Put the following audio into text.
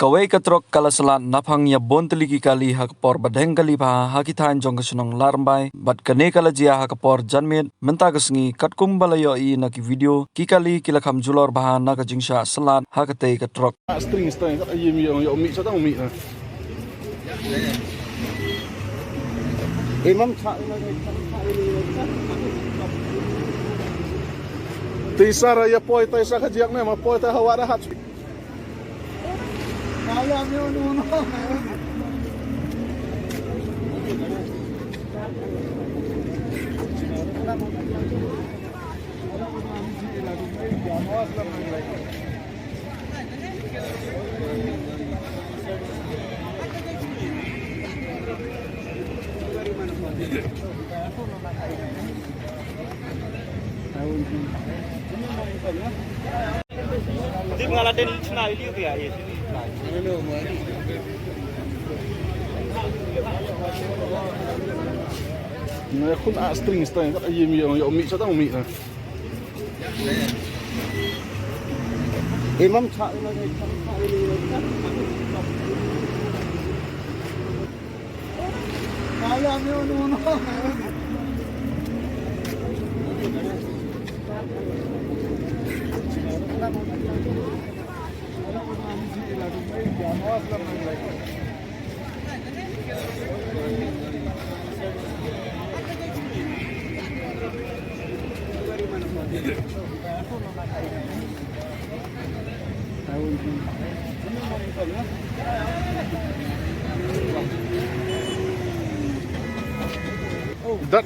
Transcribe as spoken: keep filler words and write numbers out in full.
Kawei ka trok ka la slat naphang ïa bun tylli ki kali ha ka por ba dheng kali bha ha ki thaiñ jong ka shnong Ladrymbai, bad kane ka la jia ha ka por janmiet mynta ka sngi, katkum ba la ïohi na ki video. Ki kali ki la kham julor bha na ka jingshah slat ha katei ka trok. String, string, kat aïu mi ong, ïa u mih, sa tang u mih na. Imam cha. Tisa ra ïa poi, tisa ka jiak ne, ma poi ta hawa da hat. Nga khun a string string kat aïu mi ong, ïa u mih sa tang u mih na. Imam cha. Dat